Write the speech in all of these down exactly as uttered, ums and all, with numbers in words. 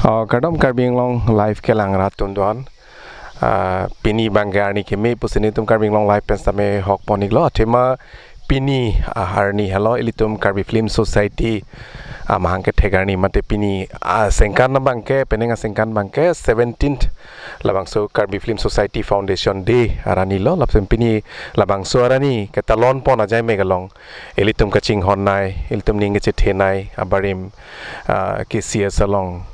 Oh, kardom Karbi Anglong Live kelang rat atum doan. Ah, pini abangke arni keme pusi nelitum Karbi Anglong Live pen sitame hok pon-iklo. Athema pini, ah, arni helo ilitum Karbi Film Society, ah, mahang kethek arni mate pini, ah, sengkan abangke, penang asengkan abangke seventeenth labangso Karbi Film Society Foundation Day arni lo. Lapen pini labangso arni ketalon pon ajai mek along ilitum kachinghon nei, ilitum ning kachethe nei abarim, ah, K C S along,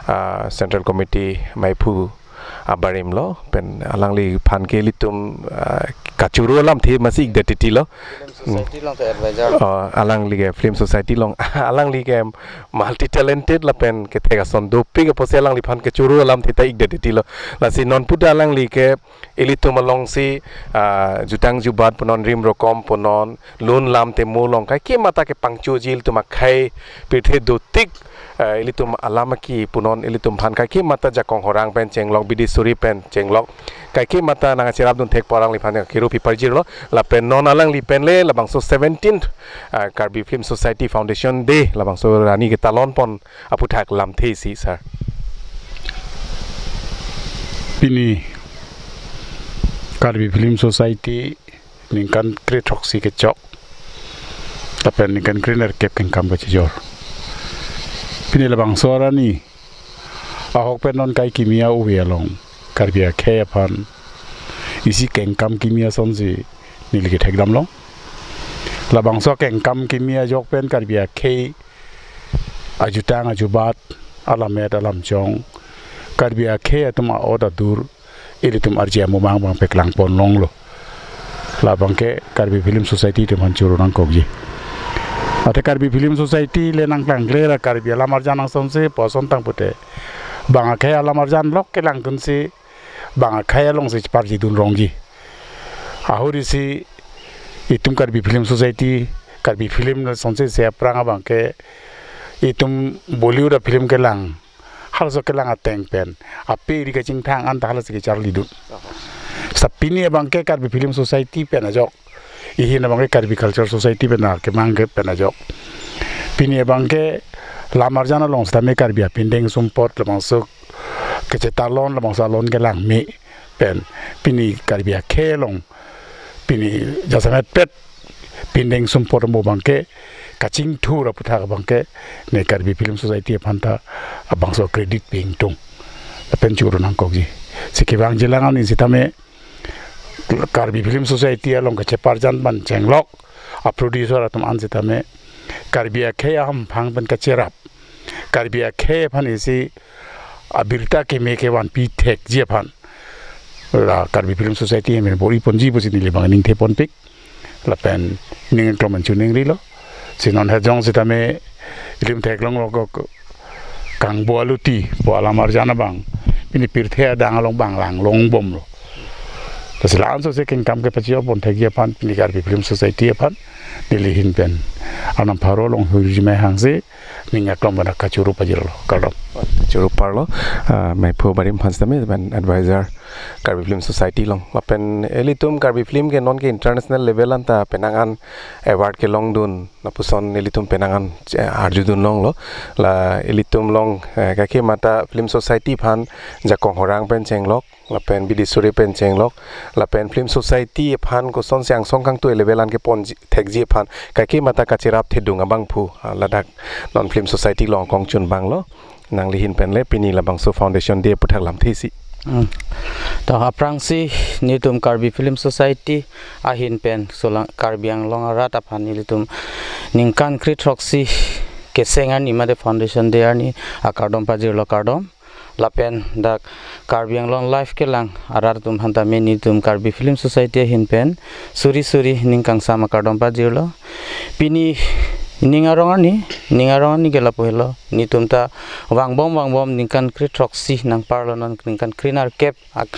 ah, Central Committee maiphu abarim lo, pen alangliphan ke ilitum, ah, kachoro alamthe masi ikdet titi lo. Film Society along ta advisor. Oh, alangli ke Film Society along, alangli ke multi talented lapen kethek ason dopik apotsi alangliphan kachoro alamthe ta ikdet titi lo. Lasi non puta alangli ke ilitum alongsi, ah, jutang jubat punon, rim rokom punon, lun lam temo along kaike mata kepangchoji, ilitum akhei pirthe dotik, ah, ilitum alam aki punon, ilitumphan kaike mata jakong horang pen chenglok, bidi suri pen chenglok, kaike mata nangkacherapdun thekpo alangliphan kiru pi parjirlo. Lapen non alangli pen le labangso seventeenth, ah, Karbi Film Society Foundation Day labangso arni ketalon pon aputhak lamthe isi, sir. Pini Karbi Film Society ningkan kre-throksi kechok, lapen ningkan krenerkep kengkam kachijor. Pini labangso arni ahok pen non kai kimi a-ove along Karbi akhei aphan isi kengkam kimi asonsi neli kethekdamlo. Labangso kengkam kimi ajok pen Karbi akhei ajutang ajubat, alamet alamchong, Karbi akhei atum a-ot adur ilitum arje amumang abang paklang pon longlo. Labangke Karbi Film Society atum aphan choro nangkokji. Athe Karbi Film Society le nangklangkle ra Karbi alam arjan angsonse pu ason tang pute, bang akhei alam arjan lok kelangdunsi bang akhei alongsi parjidun rongji. Ahut isi itum Karbi Film Society, Karbi film asonse se aphrang abangke itum Bollywood afilm kelang, halaso kelang ateng pen ape ri kachingthang anta halasi kecharlidun. Seta pini abangke Karbi Film Society pen ajok, ihin abangke Karbi Culture Society pen akemang ke pen ajok. Pini abangke lam arjan along sitame Karbi apindeng sumpot labangso kachetalon, labangso alon kelang me pen pini Karbi akhei along pini jasemet pet pindeng sumpot mo abangke kachingthur aputhak abangke ne Karbi Film Society aphan ta abangso credit pi ingtung lapen choro nangkokji. Si kevangjilang aning sitame Karbi Film Society along kacheparjan pen chenglok a-producer atum an sitame Karbi akhei ahamphang pen kacherap, Karbi akhei aphan isi abirta keme kevanpi thekji aphan la Karbi Film Society amen bor-i ponji pusi neli abang ningthe ponpik. Lapen ning klom an chuningrilo. Si non hajong sitame ilim theklonglo ko, ko kangbo aluti pu alam arjan abang pini pirthe adang along bang langlongbomlo. Lasi la-an sose kengkam kepachijor pon thekji aphan pini Karbi Film Society aphan neli ahin pen arnam pharo along hirjume hangsi ning aklong pen kachoro pajirlo, kardom. Choro parlo, ah, maiphu abarim aphan sitame pen advisor Karbi Film Society along. Lapen ilitum Karbi film ke non ke international level anta penang an award kelongdun lapuson ilitum penang an, eh, arjudun longlo. La ilitum along, eh, kaike mata Film Society aphan jakong horang pen chenglok, lapen bidi suri pen chenglok, lapen Film Society aphan kosonsi angsong kangtui level an kepon ji, thekji aphan kaike mata kacherap thedung abangphu, ah, ladak non Film Society along kongchun abanglo. Nangli ahin pen le pini labangso Foundation Day aputhak lamthe isi. Hmm. To aphrangsi nelitum Karbi Film Society ahin pen solang Karbi Anglong arat aphan nelitum ningkan kre-throksi keseng arni mate Foundation Day arni akardom pajirlo, kardom. Lapen dak Karbi Anglong Live kelang arat atum aphan tame nelitum Karbi Film Society ahin pen suri suri ning kangsam akardom pajirlo. Pini ning arong arni, ning arong arni ke lapu helo. Nelitum ta vangbom vangbom ningkan kre-throksi nangparlo, non ningkan krenerkep ak-,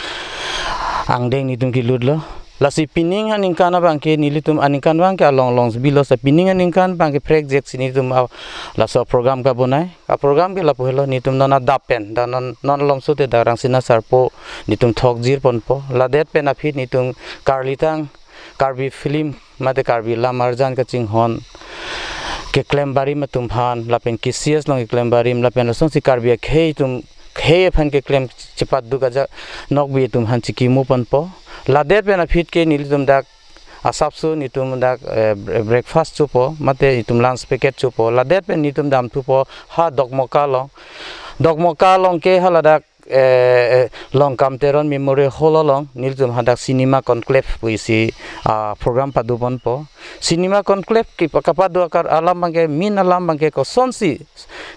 angdeng nelitum kelutlo. Lasi pining aningkan abangke nelitum aningkan abangke along along bilo, sa pining aningkan abangke prekjak si nelitum a-, laso program kabonai. A-program ke lapu helo, nelitum non adap pen, dak non, non alomso te dak Rangsina Sarpo nelitum thokjir ponpo. Ladet pen aphi nelitum karlitang Karbi film mate Karbi lam arjan kachinghon keklem barim atum aphan, lapen K C S along keklem barim, lapen lasonsi Karbi akhei atum, khei aphan keklem chepatduk ajak nokbe atum aphan chikimo ponpo. Ladet pen aphi ke nelitum dak asapso nelitum dak, eh, bre-, breakfast chopo, mate itum lunch packet chopo. Ladet pen nelitum damthupo ha Dokmoka along. Dokmoka along ke haladak, eh, eh, Longkam Teron Memorial Hall along nelitum hadak Cinema Conclave pusi, ah, program pado ponpo. Cinema Conclave ke pa-, kapado akar alam abangke, main alam abangke kosonsi,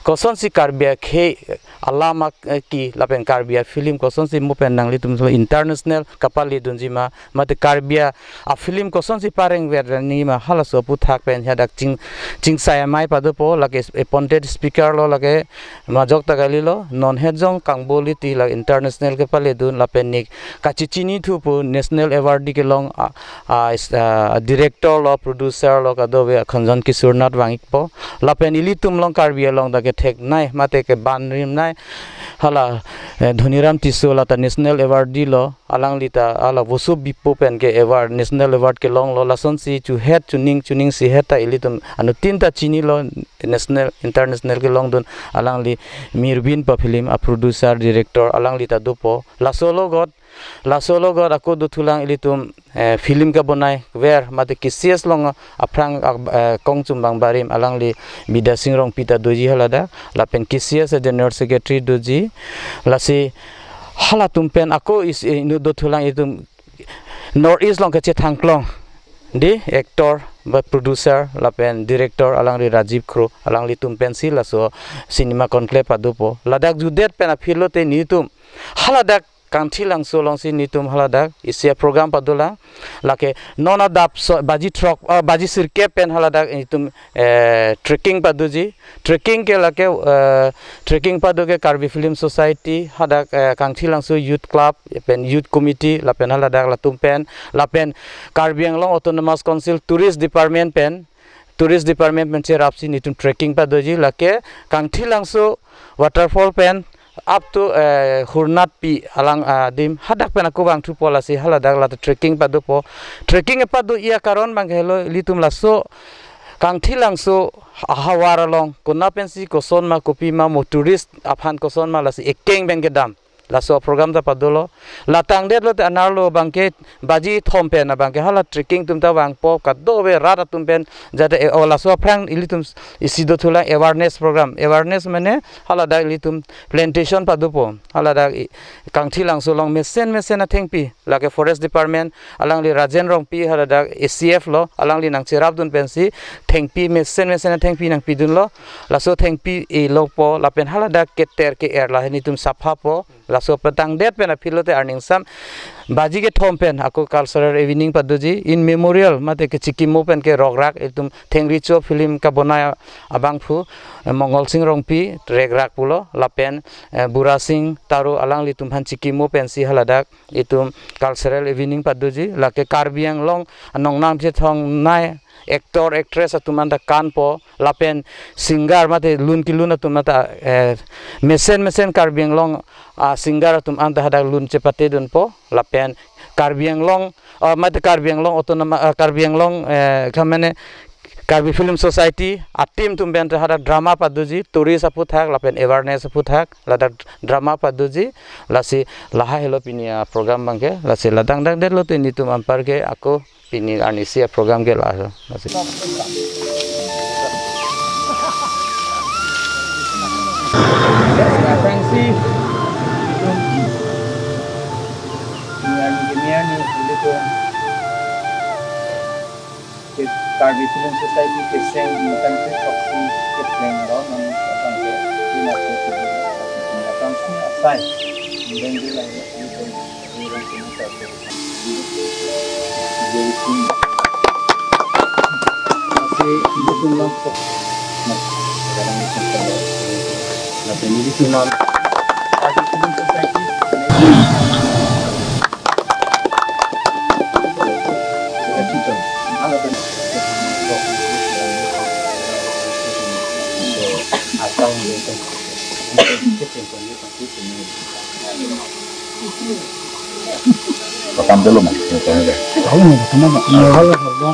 kosonsi Karbi akhei alam ak-, eh, ke lapen Karbi afilm kosonsi mo pen nanglitum international kapaledunji ma, mate Karbi afilm kosonsi parengver nangji ma, halaso aphuthak pen hadak ching, chingsai amei padopo, lake appointed speaker lo, lake majok ta kalilo, non het jong kangboli ti la international kepaledun, lapen ne kachechinithu pu national award kelong a, a, is, a, director lo, producer lo, kadokave Khonjon Kishore Nath vang-ikpo. Lapen ilitum along Karbi along dak ketheknei, mate kebanrimnei, hala, eh, Dhoniram Tisso lata national award lo, alangli ta hala Vosu Biphu pen ke award, national award kelonglo, lasonsi chuhet chuning chuningsi het ta ilitum anuttin ta chinilo, national, international kelongdun alangli Mirbin pa film a-producer, director alangli ta dopo. Laso logot, laso logot ako dothulang ilitum, eh, film kabonaiver mate K C S along aphrang, ah, eh, kongchum bang barim alangli Bidya Sing Rongpi ta doji haladak, lapen K C S a-general secretary doji, lasi halatum pen ako is, eh, inut dothulang itum North East along kachethangklong, di actor ba producer lapen director alangli Rajiv Kro, alanglitum pensi laso Cinema Conclave padopo. Ladak jutdet pen aphi lote nelitum haladak Kangthilangso alongsi nelitum haladak isi a-program padolang. Lake non adap so, baji throk, ah, baji sirkep pen haladak nelitum, eh, trekking padoji. Trekking ke lake, eh, trekking pado ke Karbi Film Society, hadak, eh, Kangthilangso Youth Club, pen Youth Committee, lapen haladak latum pen, lapen Karbi Anglong Autonomous Council Tourist Department pen, Tourist Department pen cherapsi nelitum trekking padoji, lake Kangthilangso waterfall pen up to, eh, Hurnatpi alang, ah, adim, hadak pen ako vangthupo, lasi haladak lata trekking padopo. Trekking pado-i akaron abangke helo ilitum laso Kangthilangso ahavar along, kona pensi koson ma, kopi ma, mo tourist aphan koson ma, lasi ekeng pen kedam laso program ta padolo. La tangdet lote anerlo abangke baji thom pen abangke hala trekking atum ta vangpo, kadokave rat atum pen jate, eh, o laso aphrang ilitum isi dothulang awareness program. Awareness mane haladak ilitum plantation padopo. Haladak i-, Kangthilangso along mesen mesen athengpi, lake Forest Department, alangli Rajen Rongpi, haladak A C F lo, alangli nangcherapdun pensi thengpi, mesen mesen athengpi nangpidunlo. Laso thengpi e-lokpo, lapen haladak keter ke-er lahai nelitum saphapo. Laso petangdet pen aphi lote arningsam baji kethom pen ako cultural evening padoji, in memorial mate kechikimo pen ke rokrak itum Thengricho film kabonai abangphu, eh, Mongol Sing Rongpi rekrak pulo, lapen, eh, Bura Sing Taro alanglitum aphan chikimo pensi haladak itum cultural evening padoji, lake Karbi Anglong anong nangchethongnei actor actress atum anta kanpo, lapen singer mate lun kelun atum anta, eh, mesen mesen Karbi Anglong, ah, singer atum anta hadak lun chepatedunpo, lapen Karbi Anglong, ah, mate Karbi Anglong Autonomous, ah, Karbi Anglong, eh, kamane Karbi Film Society a-team atum pen hadak drama padoji, tourist aphuthak, lapen awareness aphuthak, ladak drama padoji, lasi lahai helo pini a-program abangke, lasi la tangdetdet lote nelitum anpar ke ako pini arnisi a-program ke lahai helo, lasi. Aphrangsi, ini arni kemian ni, ini tuh. Ke Karbi Film Society keseng ingkang ke toksi ke pleng lo non abangke ina ke ke ke ke toksi asai. Kemudian dia lah ya, ini pun orang sini tak ada. Jadi sini. Masih itu pun langsung. Nah, sekarang itu kan. Nah, ini di sini. Karbi Film Society. Rekam dulu, Mas. Tahu nggak, sama nggak? Nggak tahu, nggak tahu.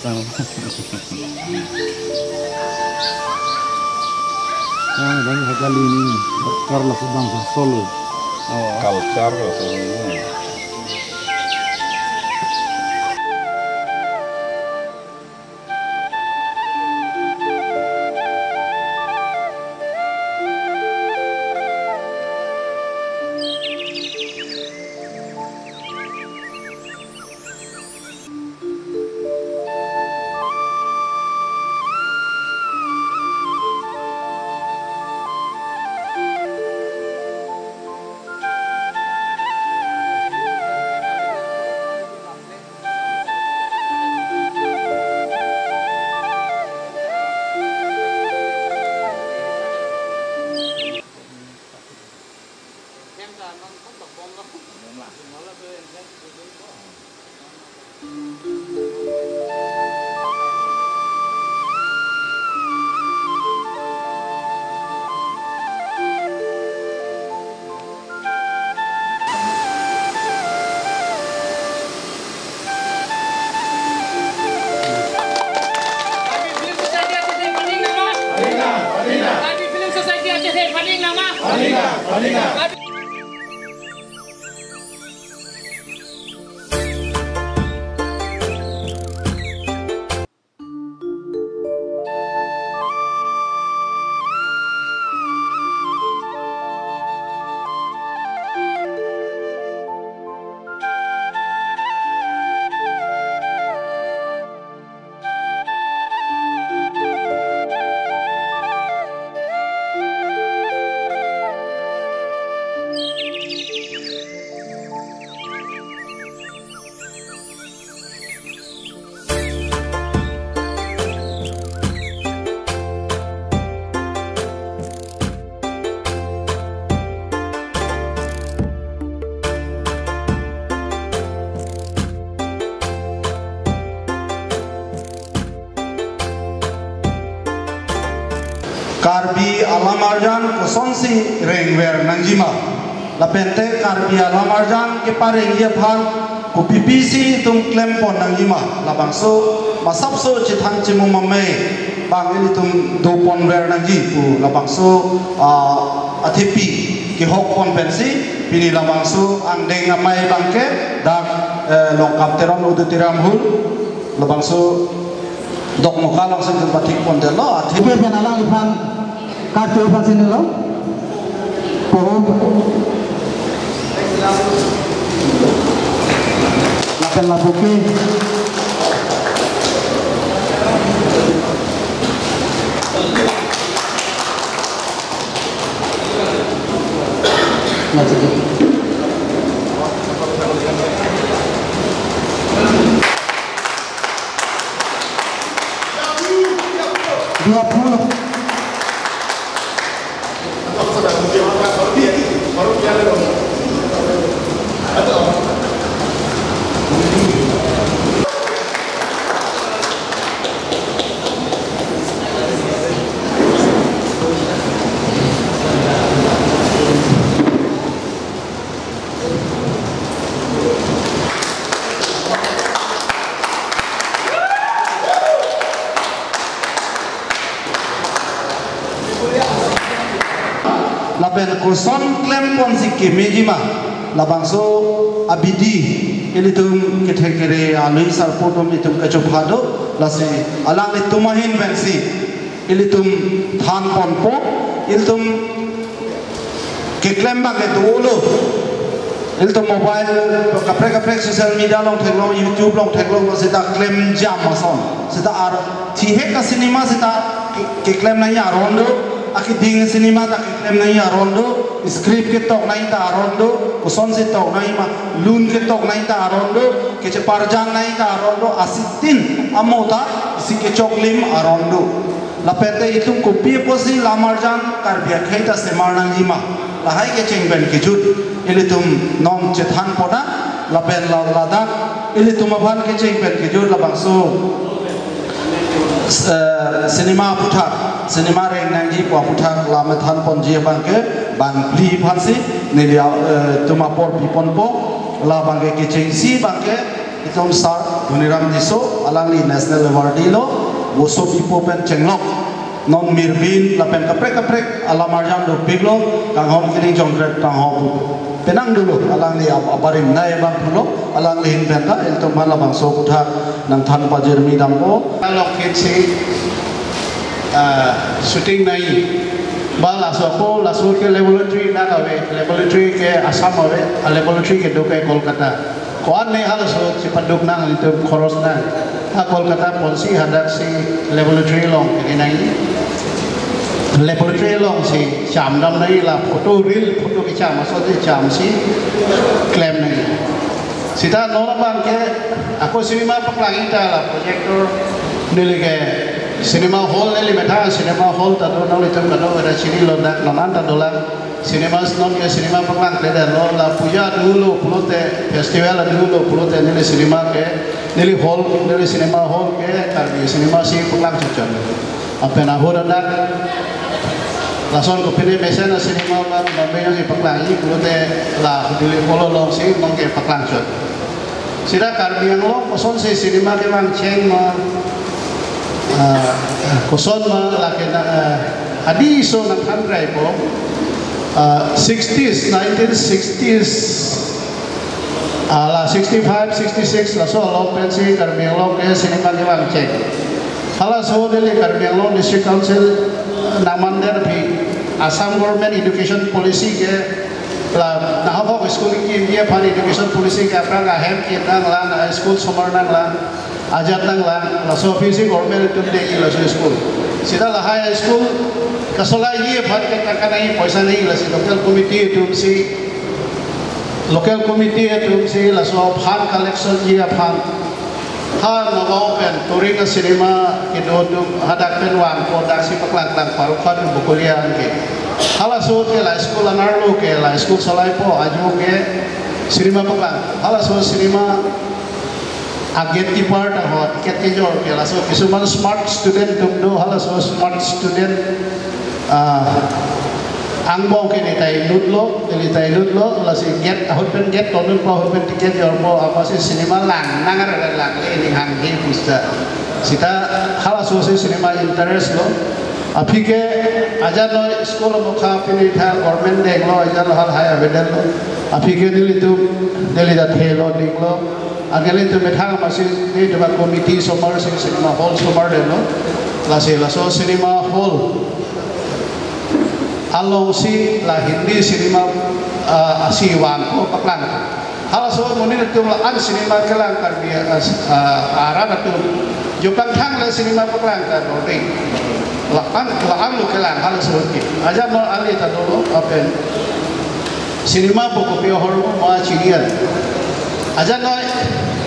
sang. Yang dan hakali ni, karla sedang solo. Oh. Culture solo. Karbi Film Society achethepi aphan ning nangma. Paling nang, paling nang. Karbi Film Society achethepi aphan ning nangma. Paling nang, paling nang. Karbi Karbi alam arjan kosonsi rengver nangjima, lapente Karbi alam arjan keparengji aphan kopipi si itum klempon nangjima, labangso masapso chethang chimum amei bang ilitum doponver nangji pu labangso, ah, athepi kehokpon pensi pini labangso angdeng amei abangke dak, eh, Longkam Teron Auditorium Hall labangso dokmoka alongsi itum pathikpondetlo, athe. Ipe pen alangliphan kartu aphan sinilo. Pohom. Lapen lapuki. Dua puluh. Lapen koson klem ponsi kemejima, labangso abidi ilitum kethek kere alui sarpo atum itum kachopha do, lasi alanglitum ahin pensi ilitum than ponpo, ilitum keklem abang ke dolo. Ilitum mobile kaprek kaprek social media along theklong, YouTube along theklong, seta klem jam ason. Seta ar thihek a-cinema seta ke-, keklem nangji aron do, akeding cinema ta keklem nangji aron do, script ketok nangji ta aron do, kosonsi tok nangji ma, lun ketok nangji ta aron do, kecheparjang nangji ta aron do, asitin amo ta isi kechoklim aron do. Lapen te itum kopi apotsi lamarjan Karbi akhei ta semar nangjima, lahai kecheng pen kejut ilitum non chethan pona, lapen la-, ladak ilitum aphan kecheng pen kejut labangso, eh, cinema aputhak, cinema reng nangji pu aputhak la methan ponji abang ke bang phli aphansi neli, eh, itum apor pi ponpo. Labang ke kechengsi abang ke itum sir Dhoniram Tisso, alangli National Award lo, voso pipo pen chenglok. Non mirbin lapen kaprek kaprek alamarjan dopiklo, kanghon kining jongkret tangho pu. Penang dolo, alangli ab-, abarim nai abang pulo, alangli ahin pen ta ilitum aphan labangso aputhak nangthan pajirmi dampo. Alok kit si, ah, shooting nai. Ba laso ako, laso ke laboratory nang ave, laboratory ke Assam ave, a laboratory kedo ke Kolkata. Ko-an ne halaso chepaduk nang, itum khoros nang. Ha Kolkata ponsi hadak si laboratory along kene nangji. Laboratory alongsi cham dam nangji, la photo, real photo kecham asonsi chamsi klem nangji. Seta non abang ke ako cinema paklangji ta la projector neli ke cinema hall neli methang cinema hall ta do, nanglitum kadokave ta chinilo, dak non an ta dolang. Cinema non ke cinema paklangkledetlo, la puja dolo pulote, festival dolo pulote neli cinema ke, neli hall, neli cinema hall ke Karbi cinema si paklang chotchot. Lapen ahut adak lason kopine mesen a-cinema abang Bombay alongsi paklangji pulote la Delhi hall alongsi non ke paklang chot. Seta Karbi Anglong kosonsi cinema kevangcheng ma, ah, koson ma lake na, ah, adi so nangthan kraipo, ah, sixties, nineteen sixties, ah, la sixty-five, sixty-six laso along pensi Karbi Anglong ke cinema kevangcheng. Halaso neli Karbi Anglong District Council, ah, nangmandet aphi Assam Government Education Policy ke la nahok ahok school kekimji aphan education policy ke aphrang ahem kim nanglang, a-school somar nanglang, ajat nanglang, laso aphi si government atum dengji laso school. Seta lahai school kasolaiji aphan ke tangka nangji, poisa nangji, lasi local committee atum si, local committee atum si laso fund collection ji aphan ha Nagaon pen touring a-cinema kedo atum hadak pen vangpo, daksi paklang klang, Farooq Khan, Bokolia anke. Halaso ke la school anerlo ke la school solaipo, ajo ke cinema paklang. Halaso cinema a-gatekeeper ta ho, ticket kejor ke laso kisuman smart student atum do, halaso smart student, ah, angbong ke neli ta inutlo, neli ta inutlo, lasi gate ahut pen gate tondunpo, ahut pen ticket jorpo, amatsi cinema lang, nang arere lang, le ning hanghe pusta. Seta halaso si cinema interest lo. Aphi ke ajat noi school mokha pini tha government denglo, ajat lo halahai avedetlo. Aphi ke nelitum, neli ta thelo dinglo. Anke nelitum methang amatsi nelitum a-committee somar si cinema hall somar detlo. Lasi laso cinema hall alongsi la Hindi cinema, ah, asi vangpo, paklang. Halaso amonit atum la-an cinema kelang Karbi, ah, ah, arat atum. Jo kangthang le cinema paklang ta dording. La-an, la-an lo kelang halaso ke. Ajat non ali ta dolo lapen cinema pu kopi ahormu ma chinian. Ajat non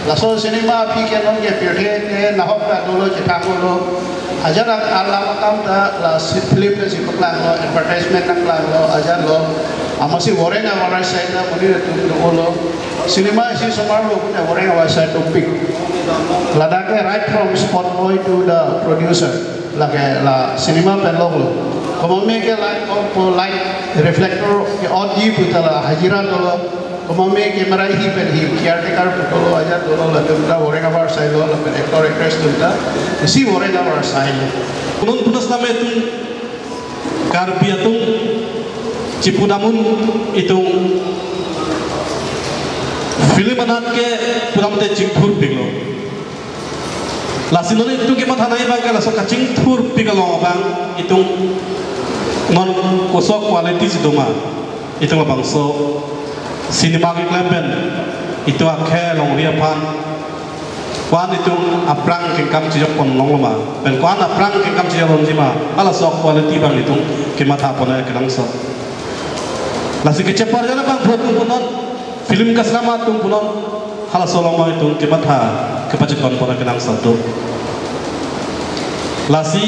laso cinema aphi ke non ke pirthe ke nahok ta dolo, chethang dolo. Ajat alam akam ta la si film si paklanglo, advertisement nangklanglo, ajat lo. Amatsi voreng avar asai ta amonit atum dolo. Cinema isi somar lo pune voreng avar asai topik. Ladak ke right from spot boy to the producer. Lake la cinema pen longlo. Komatme ke light bulb pu light reflector ke-otji puta la hajira dolo. Komatme camera hi pen hi caretaker pu dolo, ajat dolo, latum ta voreng avar asailo, lapen actor actress atum ta isi voreng avar asailo. Punun punus tame atum Karbi atum Chipudamun itum film anat ke pudamte chingthurpiklo. Lasi non itum kematha nangji abang ke laso kachingthurpik along abang itum non koso quality si doma. Itum labangso cinema keklem pen itum akhei alongri aphan ko-an itum aphrang kengkam chejokpon longlo ma, pen ko-an aphrang kengkam chejokponji ma, halaso quality abang itum kematha pon kenangsot. Lasi kecheparjan abang phu atum punon, film kasinema atum punon, halaso along abang itum kematha kepachekon pon kenangsot do. Lasi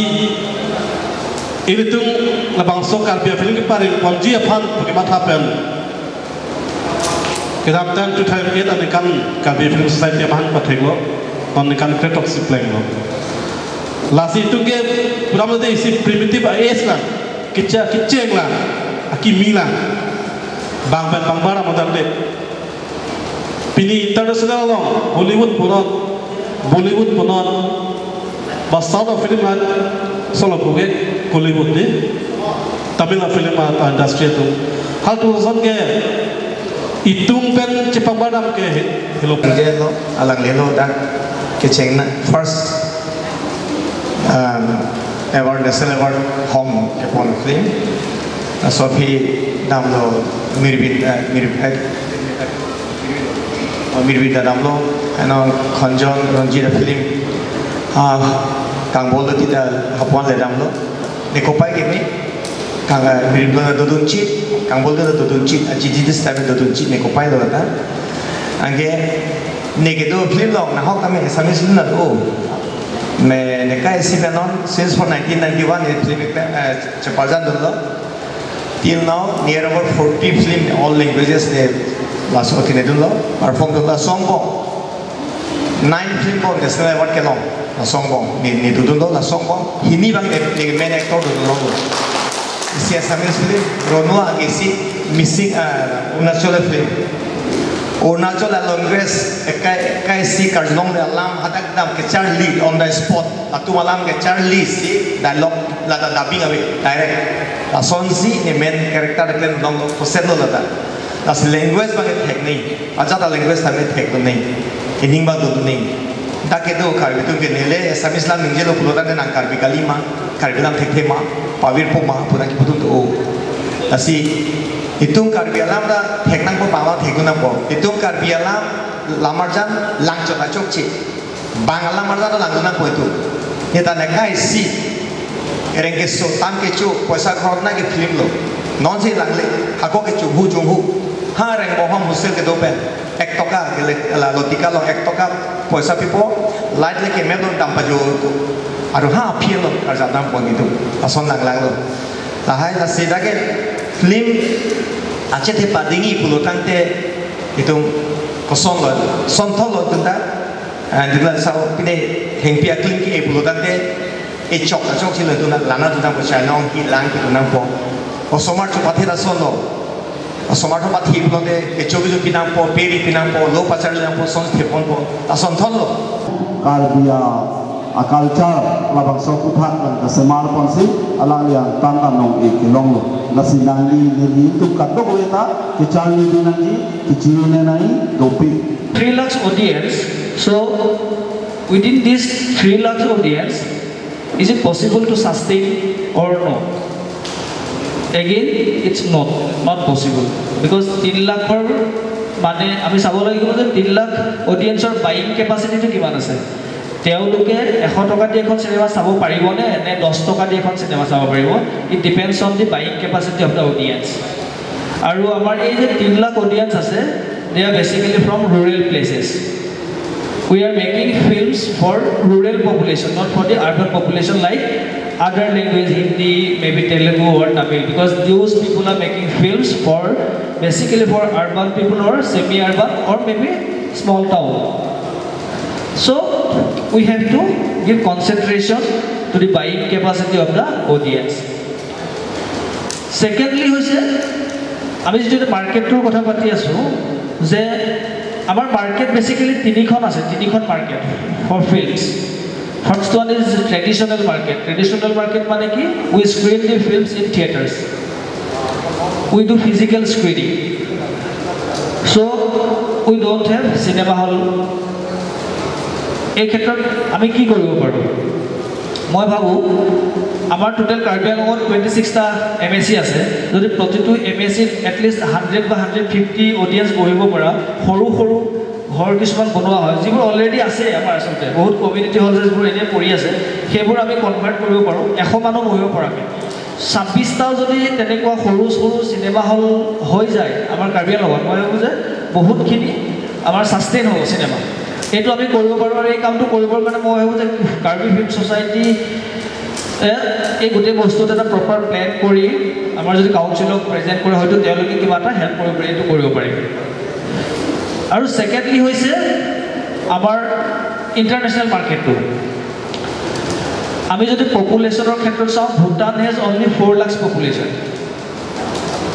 ilitum labangso Karbi a-film keparing ponji aphan kematha pen kedamtang two thousand eight aningkan Karbi Film Society amahang patheklo, non ningkan kre-throksi plenglo. Lasi itum ke pudamlote isi primitive a-age lang, kecha kecheng lang, akimi lang, bang pen bang bara modal de. Pini international along Hollywood punon, Bollywood punon, ba South of film an solo puke Hollywood ni, Tamil film a industry atum. Halatum ason ke itum pen chepangbar dam ke he, helo. Jelo, alanglilo dak kechengna first, um, award, national award hong kepon film. Laso aphi damlo Mirbin, eh, Mir-, eh, Mirbin ta damlo, ano Khonjon Ronjit a-film, ah, Kangbol Doti ta hapuan le damlo. Ne kopai keme, kang, eh, Mirbin ta dodunchit, Kangbol Doti ta dodunchit, a G G this time dodunchit ne kopailo ta. Anke ne kedo film along nahok tame Assamese film ta do. Me nekai isi pen non, since from nineteen ninety-one ne film, eh, cheparjan dunlo. Till now, near about forty film in all languages ne laso kine dunlo, perform dunlo, laso angbong nine film abang national award kelong, laso angbong ne, ne dodunlo, laso angbong hini abang ne, ne main actor dodunlo. Isi Assamese film, Ronu, anke isi Missing, ah, Arunachal film. Arunachal a language, ekai, ekai isi karjulongle alam hadak dam kecharli on the spot. Latum alam kecharli si dialogue lata dubbing ave direct. Lasonsi ne main character keklem longlo, kosetlo lata. Lasi language abang thek nangji, ajat a language tame thek nangji, ining abang do nangji. Dak kedo Karbi atum ke neli Assamese alam ningjelo pulo tangte nang Karbi kali ma, Karbi alam thekthe ma, pavirpo ma pu nang kipu atum do. Lasi itum Karbi alam ta thek nangpo, pama thek nangpo. Itum Karbi alam lamarjan langchot achokche. Bang alam arjan ta langdun nangpo itum. Neta nekai isi, reng keso, tam kecho, poisa khorot nang ke film lo. Nonsi langle, hako ke chunghu chunghu. Ha reng bohom hostel kedo pen, ek toka kele, la lotika along ek toka poisa pipo, light le keme lo, dam pajo. Aru ha aphi lo, arjan dampo itum. Lason lang langlo. Lahai lasi dak ke film achethe padingji pulo tangte itum kosonlo, sonthotlo itum ta. Ah, dikla sao pine hengpi akling ke pulo tangte echok achok si lo itum ta, lana itum ta poisa long ki lang itum nangpo. Osomar chepathe lasonlo. Osomar chepathe pulote kecho kecho pi nangpo, peri pi nangpo, lo pacharli nangpo, son theponpo, lasonthotlo. Karbi a, a-culture labangso aphuthak nangkasemar ponsi alangli angtan ta nong-e kelonglo. Lasi nangli neli itum kadokave ta kecharli dun nangji, kechirune nangji dopik. Three lakhs audience, so within this three lakhs audience, is it possible to sustain or no? Again, it's not, not possible. Because তিন লাখৰ মানে আমি চাব লাগিব যে তিন লাখ অডিয়েন্সৰ বাইং কেপাচিটিটো কিমান আছে। তেওঁলোকে এশ টকা দি এখন চিনেমা চাব পাৰিবনে নে দহ টকা দি এখন চিনেমা চাব পাৰিব? It depends on the buying capacity of the audience. আৰু আমাৰ এই যে তিন লাখ অডিয়েন্স আছে, they are basically from rural places. We are making films for rural population, not for the urban population like other language, Hindi, maybe Telugu or Tamil, because those people are making films for, basically for urban people or semi-urban or maybe small town. So we have to give concentration to the buying capacity of the audience. Secondly হৈছে, আমি যিটো এতিয়া মাৰ্কেটটোৰ কথা পাতি আছোঁ, যে আমাৰ মাৰ্কেট বেচিকেলি তিনিখন আছে, তিনিখন market for films. First one is traditional market. Traditional market মানে কি? We screen the films in theatres. We do physical screening. So, we don't have cinema hall. এই ক্ষেত্ৰত আমি কি কৰিব পাৰোঁ? মই ভাবোঁ, আমাৰ টোটেল কাৰ্বি আংলঙত টুৱেণ্টি ছিক্সটা এম এ চি আছে। যদি প্ৰতিটো এম এ চিত এটলিষ্ট হাণ্ড্ৰেড বা হাণ্ড্ৰেড ফিফটি অডিয়েঞ্চ বহিব পৰা সৰু সৰু ঘৰ কিছুমান বনোৱা হয়, যিবোৰ অলৰেডি আছে আমাৰ, আচলতে বহুত কমিউনিটি হল যিবোৰ এনেই পৰি আছে, সেইবোৰ আমি কনভাৰ্ট কৰিব পাৰোঁ এশ মানুহ বহিব পৰাকৈ। ছাব্বিছটাও যদি তেনেকুৱা সৰু সৰু চিনেমা হল হৈ যায় আমাৰ কাৰ্বি আংলঙত, মই ভাবোঁ যে বহুতখিনি আমাৰ ছাষ্টেইন হ'ব চিনেমা। এইটো আমি কৰিব পাৰোঁ আৰু এই কামটো কৰিবৰ কাৰণে মই ভাবোঁ যে কাৰ্বি ফিল্ম ছ'চাইটি এই গোটেই বস্তুটো এটা প্ৰপাৰ প্লেন কৰি আমাৰ যদি কাউন্সিলক প্ৰেজেণ্ট কৰে, হয়তো তেওঁলোকে কিবা এটা হেল্প কৰিব পাৰে, এইটো কৰিব পাৰিব। আৰু ছেকেণ্ডলি হৈছে আমাৰ ইণ্টাৰনেশ্যনেল মাৰ্কেটটো। আমি যদি পপুলেশ্যনৰ ক্ষেত্ৰত চাওঁ, Bhutan has only four lakhs population,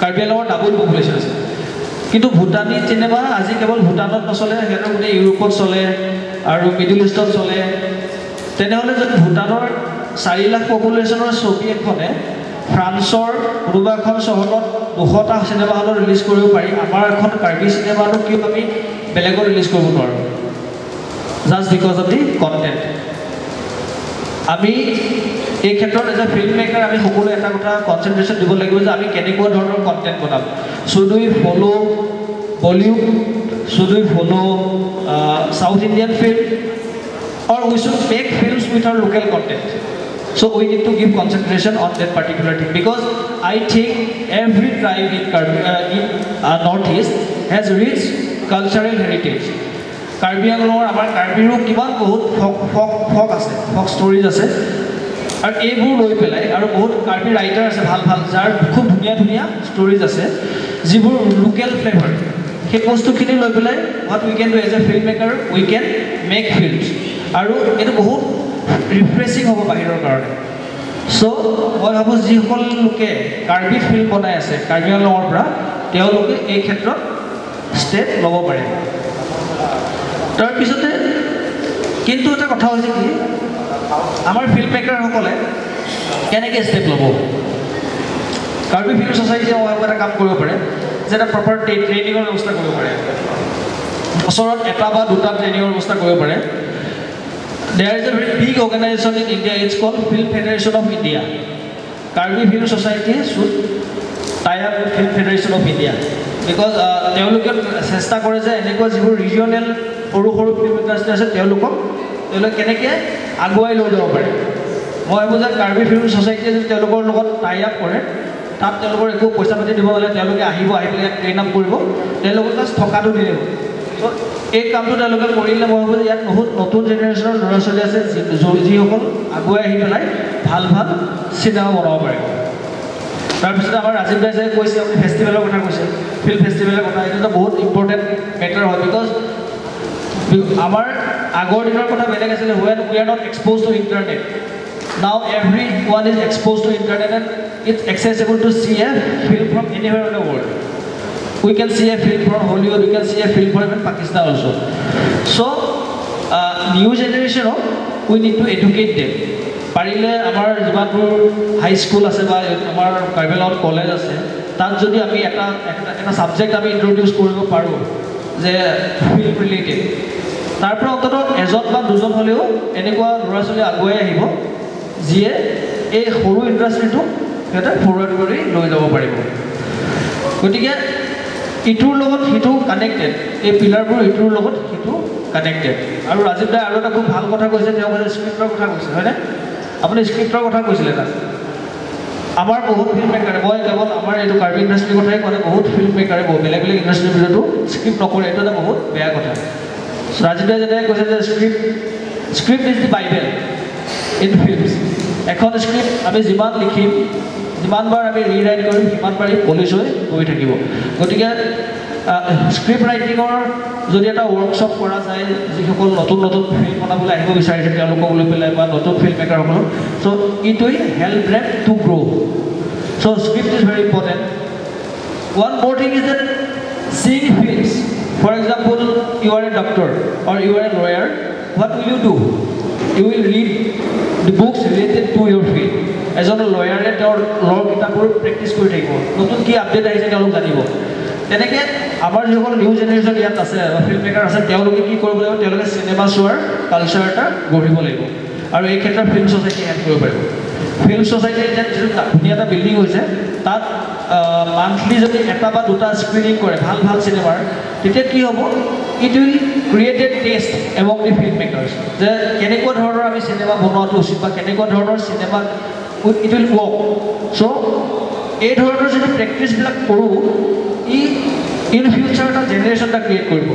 Karbi আংলঙৰ ডাবল পপুলেশ্যন আছে। কিন্তু ভূটানী চিনেমা আজি কেৱল ভূটানত নচলে, সিহঁতৰ গোটেই ইউৰোপত চলে আৰু মিডল ইষ্টত চলে। তেনেহ'লে যদি ভূটানৰ চাৰি লাখ পপুলেশ্যনৰ ছবি এখনে ফ্ৰান্সৰ কোনোবা এখন চহৰত দুশটা চিনেমা হলত ৰিলিজ কৰিব পাৰি, আমাৰ এখন কাৰ্বি চিনেমাটো কিয় আমি বেলেগত ৰিলিজ কৰিব নোৱাৰোঁ? Just because of the content. আমি এই ক্ষেত্ৰত এজ এ ফিল্ম মেকাৰ আমি সকলোৱে এটা কথা কনচেনট্ৰেশ্যন দিব লাগিব যে আমি কেনেকুৱা ধৰণৰ কণ্টেণ্ট বনাম। Should we follow Bollywood? Should we follow South Indian film? Or we should make films with our local content? So we need to give concentration on that particular thing, because I think every tribe in Karbi, uh, in uh, Northeast has rich cultural heritage. Karbi আংলঙৰ, আমাৰ কাৰ্বিৰো কিমান বহুত ফক ফক ফক আছে, ফক ষ্টৰিজ আছে। আৰু এইবোৰ লৈ পেলাই আৰু বহুত কাৰ্বি ৰাইটাৰ আছে ভাল ভাল, যাৰ খুব ধুনীয়া ধুনীয়া ষ্টৰিজ আছে, যিবোৰ লোকেল ফ্লেভাৰ। সেই বস্তুখিনি লৈ পেলাই what we can do as a filmmaker, we can make films. আৰু এইটো বহুত ৰিফ্ৰেছিং হ'ব বাহিৰৰ কাৰণে। চ' মই ভাবোঁ যিসকল লোকে কাৰ্বি ফিল্ম বনাই আছে কাৰ্বি আংলঙৰ পৰা, তেওঁলোকে এই ক্ষেত্ৰত ষ্টেপ ল'ব পাৰে। তাৰপিছতে কিন্তু এটা কথা হৈছে কি, আমাৰ ফিল্ম মেকাৰসকলে কেনেকৈ ষ্টেপ ল'ব? কাৰ্বি ফিল্ম ছ'চাইটিয়ে এটা কাম কৰিব পাৰে যে এটা প্ৰপাৰ ট্ৰেইনিঙৰ ব্যৱস্থা কৰিব পাৰে। বছৰত এটা বা দুটা ট্ৰেইনিঙৰ ব্যৱস্থা কৰিব পাৰে। There is a very big organization in India, it's called Film Federation of India. Karbi Film Society should tie up with Film Federation of India, because তেওঁলোকে চেষ্টা কৰে যে এনেকুৱা যিবোৰ ৰিজিয়নেল সৰু সৰু ফিল্ম ইণ্ডাষ্ট্ৰী আছে, তেওঁলোকক তেওঁলোকে কেনেকৈ আগুৱাই লৈ যাব পাৰে। মই ভাবোঁ যে কাৰ্বি ফিল্ম ছ'চাইটিয়ে যদি তেওঁলোকৰ লগত টাই আপ কৰে, তাত তেওঁলোকৰ একো পইচা পাতি দিব নালাগে, তেওঁলোকে আহিব, আহি পেলাই ইয়াত ট্ৰেইন আপ কৰিব, তেওঁলোকক জাষ্ট থকাটো দি দিব। তো এই কামটো তেওঁলোকে কৰিলে মই ভাবোঁ যে ইয়াত বহুত নতুন জেনেৰেশ্যনৰ ল'ৰা ছোৱালী আছে, যি- যি- যিসকল আগুৱাই আহি পেলাই ভাল ভাল চিনেমা বনাব পাৰিব। তাৰপিছতে আমাৰ ৰাজীৱ দাই যে কৈছে, আপুনি ফেষ্টিভেলৰ কথা কৈছে, ফিল্ম ফেষ্টিভেলৰ কথা, এইটো এটা বহুত ইম্পৰ্টেণ্ট মেটাৰ হয়। বিকজ আমাৰ আগৰ দিনৰ কথা বেলেগ আছিলে, when we are not exposed to internet, now everyone is exposed to internet and it's accessible to see a film from anywhere in the world. We can see a film from Hollywood, we can see a film from even Pakistan also. So, uh, new generation of, we need to educate them. পাৰিলে আমাৰ যিমানবোৰ high school আছে বা আমাৰ কাৰ্বি আংলঙত কলেজ আছে, তাত যদি আমি এটা এটা- এটা ছাবজেক্ট আমি ইণ্ট্ৰডিউচ কৰিব পাৰোঁ যে ফিল্ম ৰিলেটেড, তাৰ পৰা অন্ততঃ এজন বা দুজন হ'লেও এনেকুৱা ল'ৰা ছোৱালী আগুৱাই আহিব যিয়ে এই সৰু ইণ্ডাষ্ট্ৰীটো সিহঁতে ফৰৱাৰ্ড কৰি লৈ যাব পাৰিব। গতিকে ইটোৰ লগত সিটো কানেক্টেড, এই পিলাৰবোৰ ইটোৰ লগত সিটো কানেক্টেড। আৰু ৰাজীৱ দাই আৰু এটা খুব ভাল কথা কৈছে, তেওঁ কৈছে স্ক্ৰিপ্টৰ কথা কৈছে, হয়নে? আপুনি স্ক্ৰিপ্টৰ কথা কৈছিলে তাত। আমাৰ বহুত ফিল্ম মেকাৰে, মই কেৱল আমাৰ এইটো কাৰ্বি ইণ্ডাষ্ট্ৰীৰ কথাই কোৱা নাই, বহুত ফিল্ম মেকাৰে বহুত বেলেগ বেলেগ ইণ্ডাষ্ট্ৰীৰ ভিতৰতো স্ক্ৰিপ্ট নকৰে, এইটো এটা বহুত বেয়া কথা। ৰাজীৱ দাই যেনেকৈ কৈছে যে script, script is the Bible in films. এখন স্ক্ৰিপ্ট আমি যিমান লিখিম, যিমানবাৰ আমি ৰিৰাইট কৰিম, সিমান বাৰেই পলিচ হৈ গৈ থাকিব। গতিকে স্ক্ৰিপ্ট ৰাইটিঙৰ যদি এটা ৱৰ্কশ্বপ কৰা যায়, যিসকল নতুন নতুন ফিল্ম বনাবলৈ আহিব বিচাৰিছে তেওঁলোকক লৈ পেলাই বা নতুন ফিল্ম মেকাৰসকলক, so it will help them to grow. So script is very important. One more thing is that seeing films, for example, you are a doctor or you are a lawyer, what will you do? You will read the books related to your field. এজন লয়াৰে তেওঁৰ লৰ কিতাপবোৰ প্ৰেক্টিছ কৰি থাকিব, নতুন কি আপডেট আহিছে তেওঁলোক জানিব। তেনেকে আমাৰ যিসকল নিউ জেনেৰেশ্যন ইয়াত আছে বা ফিল্ম মেকাৰ আছে, তেওঁলোকে কি কৰিব লাগিব? তেওঁলোকে চিনেমা চোৱাৰ কালচাৰ এটা গঢ়িব লাগিব আৰু এই ক্ষেত্ৰত ফিল্ম ছ'চাইটিয়ে হেল্প কৰিব পাৰিব। ফিল্ম ছ'চাইটিয়ে এতিয়া যিটো তা- ধুনীয়া এটা বিল্ডিং হৈছে, তাত মান্থলি যদি এটা বা দুটা স্ক্ৰিনিং কৰে ভাল ভাল চিনেমাৰ, তেতিয়া কি হ'ব? It will create a taste among the film makers, যে কেনেকুৱা ধৰণৰ আমি চিনেমা বনোৱাটো উচিত বা কেনেকুৱা ধৰণৰ চিনেমা it will work. চ' এই ধৰণৰ যদি প্ৰেক্টিছবিলাক কৰোঁ, ই ইন ফিউচাৰ এটা জেনেৰেশ্যন এটা ক্ৰিয়েট কৰিব।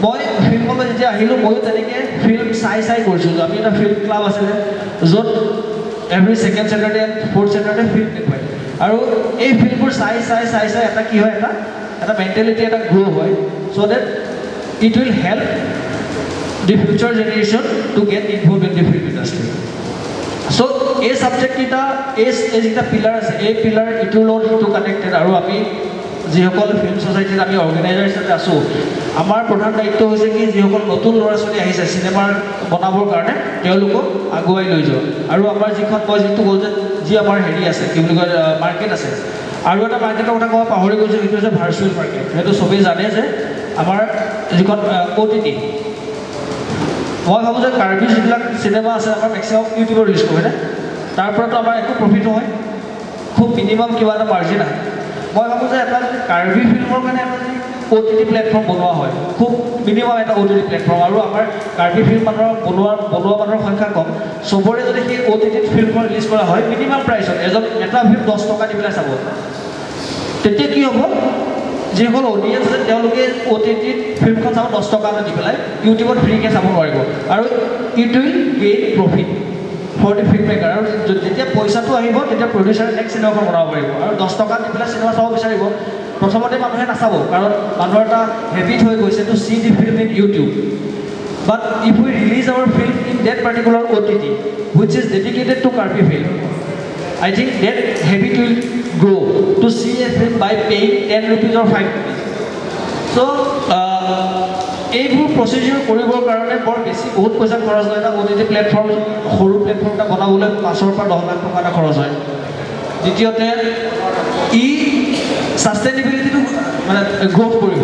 মই ফিল্মলৈ যেতিয়া আহিলোঁ, ময়ো তেনেকৈ ফিল্ম চাই চাই কৰিছিলোঁ। আমি এটা ফিল্ম ক্লাব আছিলে, য'ত every second Saturday and fourth Saturday film দেখুৱায়। আৰু এই ফিল্মবোৰ চাই চাই চাই চাই এটা কি হয়, এটা এটা মেণ্টেলিটি এটা গ্ৰ' হয়, so that it will help the future generation to get involved in the film industry. চ' এই ছাবজেক্টকেইটা, এই এই যিকেইটা পিলাৰ আছে, এই পিলাৰ ইটোৰ লগত ইটো কানেক্টেড। আৰু আমি যিসকল ফিল্ম ছ'চাইটিত আমি অৰ্গেনাইজাৰ হিচাপে আছোঁ, আমাৰ প্ৰধান দায়িত্ব হৈছে কি, যিসকল নতুন ল'ৰা ছোৱালী আহিছে চিনেমাৰ বনাবৰ কাৰণে, তেওঁলোকক আগুৱাই লৈ যোৱা। আৰু আমাৰ যিখন, মই যিটো ক'লো যে যি আমাৰ হেৰি আছে, কি বুলি কয়, মাৰ্কেট আছে, আৰু এটা মাৰ্কেটৰ কথা ক'ব পাহৰি গৈছোঁ, সেইটো হৈছে ভাৰ্চুৱেল মাৰ্কেট। সেইটো চবেই জানে যে আমাৰ যিখন অ' টি টি, মই ভাবোঁ যে কাৰ্বি যিবিলাক চিনেমা আছে, আমাৰ মেক্সিমাম ইউটিউবত ৰিলিজ কৰে, হয়নে? তাৰ পৰাতো আমাৰ একো প্ৰফিট নহয়, খুব মিনিমাম কিবা এটা মাৰ্জিন আহে। মই ভাবোঁ যে এটা যদি কাৰ্বি ফিল্মৰ কাৰণে এটা যদি অ' টি টি প্লেটফৰ্ম বনোৱা হয়, খুব মিনিমাম এটা অ' টি টি প্লেটফৰ্ম, আৰু আমাৰ কাৰ্বি ফিল্ম মানুহৰ বনোৱা বনোৱা মানুহৰ সংখ্যা কম, চবৰে যদি সেই অ' টি টিত ফিল্মখন ৰিলিজ কৰা হয়, মিনিমাম প্ৰাইচত এজন এটা ফিল্ম দহ টকা দি পেলাই চাব, তেতিয়া কি হ'ব? যিসকল অডিয়েঞ্চ আছে, তেওঁলোকে অ' টি টিত ফিল্মখন চাব দহ টকা এটা দি পেলাই, ইউটিউবত ফ্ৰীকৈ চাব নোৱাৰিব। আৰু it will gain profit for the film maker। আৰু য- যেতিয়া পইচাটো আহিব, তেতিয়া প্ৰডিউচাৰে নেক্সট চিনেমাখন বনাব পাৰিব আৰু দহ টকা দি পেলাই চিনেমা চাব বিচাৰিব। প্ৰথমতে মানুহে নাচাব, কাৰণ মানুহৰ এটা হেবিট হৈ গৈছে to see the film in YouTube. But if we release our film in that particular O' T T, which is dedicated to Karbi film, I think that habit will grow to see a film by paying ten rupees or five rupees. চ' এইবোৰ প্ৰচিডিউৰ কৰিবৰ কাৰণে বৰ বেছি বহুত পইচা খৰচ নহয়। এটা অ' টি টি প্লেটফৰ্ম, সৰু প্লেটফৰ্ম এটা বনাবলৈ পাঁচৰ পৰা দহ লাখ টকা এটা খৰচ হয়। দ্বিতীয়তে, ই ছাষ্টেইনেবিলিটিটো মানে গ্ৰ'থ কৰিব।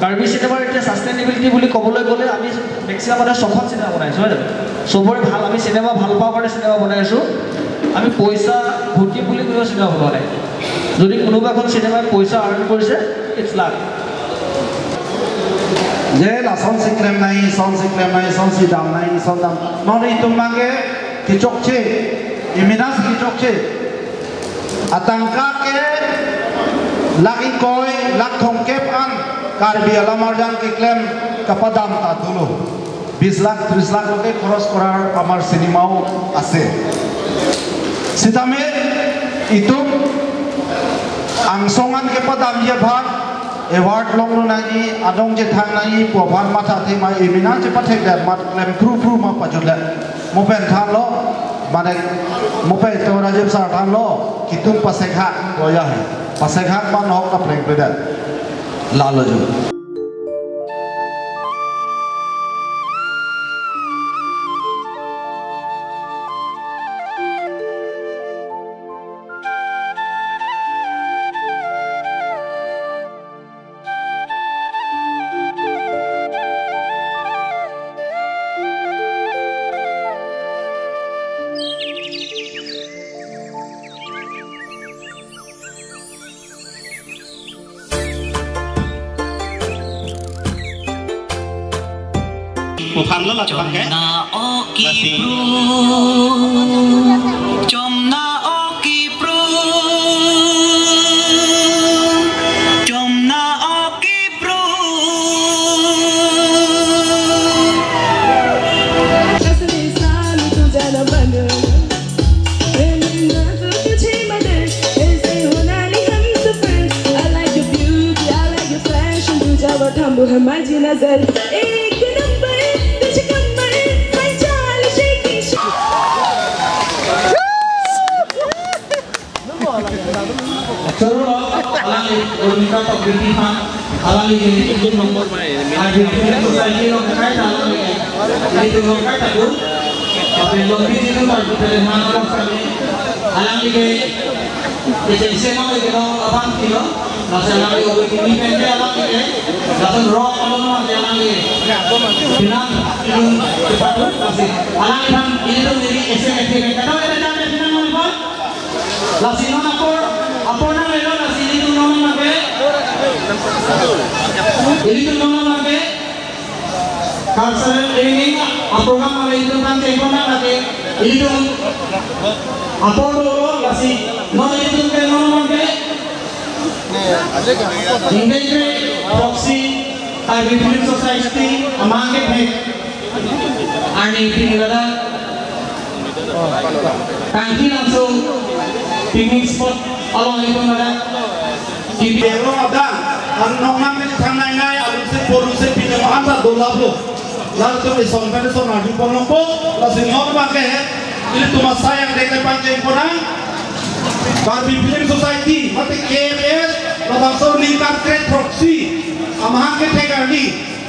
কাৰ্বি চিনেমাৰ এতিয়া ছাষ্টেইনেবিলিটি বুলি ক'বলৈ গ'লে আমি মেক্সিমাম মানে ছখন চিনেমা বনাইছোঁ, হয় জানো? চবৰে ভাল, আমি চিনেমা ভাল পাওঁ কাৰণে চিনেমা বনাই আছোঁ। আমি পইচা ঘটিম বুলি কোনেও চিনেমা বনোৱা নাই। যদি কোনোবা এখন চিনেমাই পইচা আৰ্ণ কৰিছে, ইটছ lakh. Je lason si klem nangji, son si klem nangji, son si dam nangji, son dam. Non itum abangke kechokche, iminas kechokche. Atangka ke lakh ingkoi, lakh thomkep an Karbi alamarjan keklem kapadam ta dolo. Bis lakh, tris lakh loke khoros korar amar cinema-o ase. Sitame itum angsong an kepadamji aphan award longlo nangji, adong chethang nangji pu aphan mathathe ma, imina chepathekdet, mat klem phru phru ma pajutlet. Mo pen thanlo, mane mo pen to Rajiv sir thanlo, kitum pasekhak boya hai. Pasekhak man hok kapleng pedet. Lalo jo. Uphan lo la chapang ke? Chomna o kipru, chomna o kipru, chomna o kipru. तुझे मदर, ऐसे होना नहीं हम सफर। I like your beauty, I like your fashion. तुझ्यावर थांबू है माझी नजर. एक नंबर, तुझे कमर, my चाल shaking. Choro, alangli, Urmita Tokbi aphan, alangli, alangli, society lo kaita, alangli, itu lo kaita tu, tapi lo di situ tak bisa dengan orang kami. Alangli ke, ke jengsi alangli ke no abang tilo, laso alangli obe kini pen ke alangli ke, laso rok along alangli ke alangli ke. Pinang ilung kepatu, lasi alangli bang, ilitum neli S M F T ke, kata ada jam ya pinang mana bang? Lasi non apor, apor nang lelo, lasi ilitum non mana ke? Ilitum non mana ke? Cultural training a-program ave, ilitum kan tempo na lagi, ilitum apor dolo, lasi non ilitum ke non non ke, Integre Proxy Karbi Film Society amahang kethek arni pini ladak Kangki Langso picnic spot along ilitum ladak. Kipero ada, ang nongnam ni thangnai nai, alun se, polun se, pinjam anta dolap lo. Lalu tu ison kan ison aju pon longpo, lasi non abang ke, ilitum asai angdeng le pangkeng ponang, Karbi Film Society, mate K F S, labangso ningkan kre-throksi amahang kethek arni,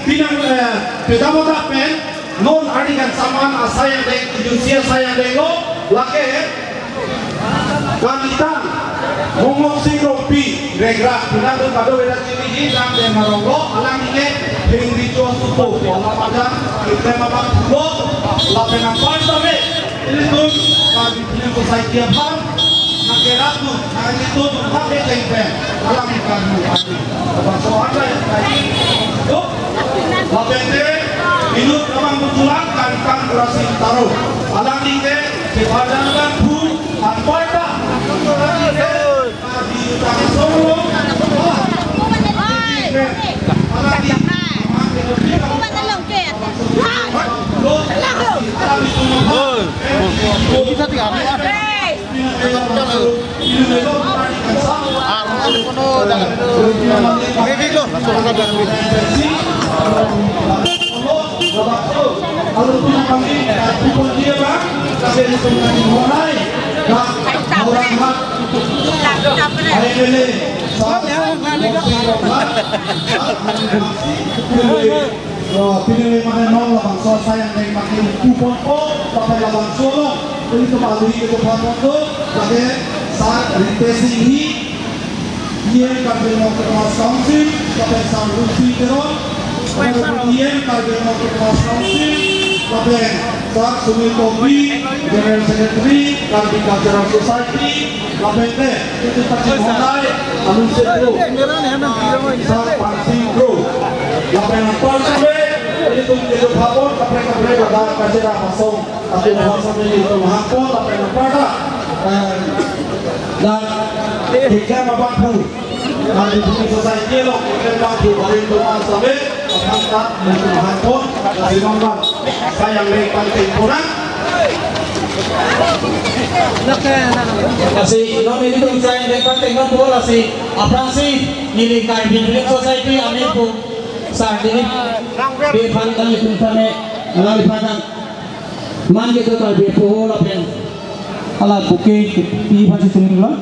pinang, eh, peda mota pen, non arni kangsam an asai angdeng, ajusi asai angdeng lo, lake, Kalitang, Mongok Sing Rongpi, Regra, pinang tu kado beda chili hi, dang de marong lo, alangli ke, hingri cho supo, wala padang, iklem abang pulo, lapen apar same, ilitum, Karbi Film Society aphan, nangkerap tu, nangkerap tu, nangkerap tu, alangli kan tu, abang so ada ya, tu, lapen te, inut abang betulan, Kalitang Kurasing Taro, alangli ke, Sebadan abang pu, anparta. Pini mane non labangso asai angdeng makin kupon po, tapi labangso lo, ini kembali ke depan waktu, pakai saat replacing ini, E M Karbi Anglong Autonomous Council, Professor Lucy Teron, E M Karbi Anglong Autonomous Council, Professor Sumit Topi, General Secretary, Karbi Cultural Society, lapen te, itu pachit hondai, alun se tu, Sar Pansing Kro, lapen anpar sore, itu jadi babon, kaprek kaprek ada kachera pasong. Tapi bahasa ini itu mahapon, tapi apa dah? Eh, dan tiga babak bu. Karbi Film Society lo, kita bak bu, hari itu masa be, akan tak mungkin mahapon, dari nomor saya yang lebih penting kurang. Lasi, non ilitum asai angdeng pangkeng non bola si, aphrangsi, neli Karbi Film Society, ami pu, sa, neli, di phan, neli pu, sa, ne, neli phan, Man ke to Karbi apo lapen hala bouquet pi pasi suming lo.